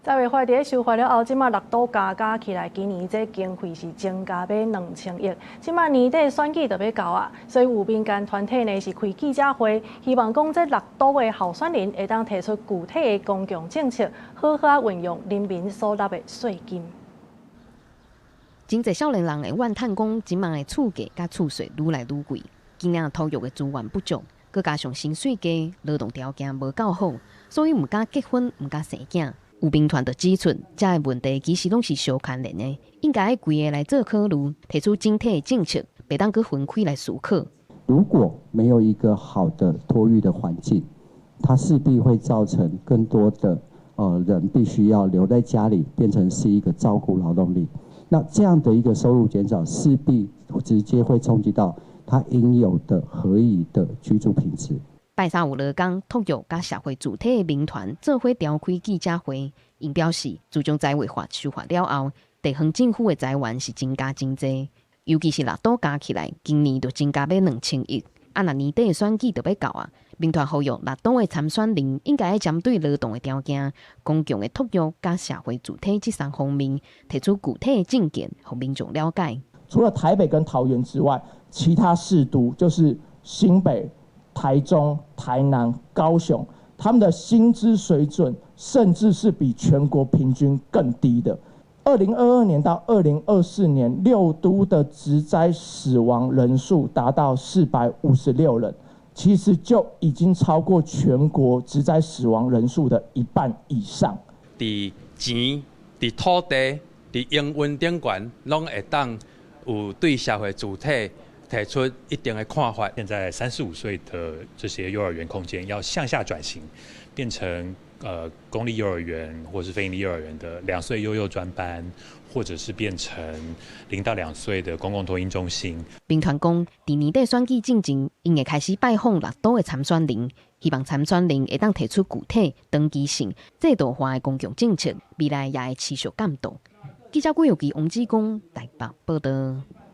在位法佇修法了後，這馬六都加加起來，今年這經費是增加欲2000億。這馬年底選舉就欲到啊，所以有民間團體呢是開記者會，希望講這六都的候選人會當提出具體的公共政策，好好運用人民所納的稅金。真濟少年人會怨嘆講，這馬的厝價佮厝稅愈來愈貴，今年托育的資源不足，閣加上薪水低，勞動條件無夠好，所以毋敢結婚，毋敢生囝。有民團就指出，這个問題其實攏是相牽連的，應該愛規个來做考慮，提出整體的政策，袂當閣分開來思考。如果沒有一個好的托育的環境，它勢必會造成更多的人必須要留在家裡，變成是一個照顧勞動力。那這樣的一個收入減少，勢必直接會衝擊到他應有的合宜的居住品質。拜三有勞工、托育佮社會主體的民團做伙召開記者會，𪜶表示，自從在位法修法了後，地方政府的財源是增加真濟，尤其是六都加起來，今年就增加欲2000億。啊，若年底的選舉就欲到啊，民團呼籲六都的參選人應該愛針對勞動的條件、公共的托育佮社會主體這三方面，提出具體的政見，予民眾了解。除了台北跟桃園之外，其他四都就是新北、台中、台南、高雄，他們的薪資水準甚至是比全國平均更低的。2022年到2024年，六都的職災死亡人數達到456人，其實就已經超過全國職災死亡人數的一半以上。佇錢、佇土地、佇營運頂懸，攏會當有對社會主體提出一定的看法。現在3、4、5歲的這些幼兒園空間要向下轉型，變成公立幼兒園或是非營利幼兒園的2歲幼幼專班，或者是變成0到2歲的公共托嬰中心。民團講，佇年底選舉進前，𪜶會開始拜訪六都的參選人，希望參選人會當提出具體、長期性、制度化的公共政策，未來也會持續監督。記者郭玉琪、王志剛台北報道。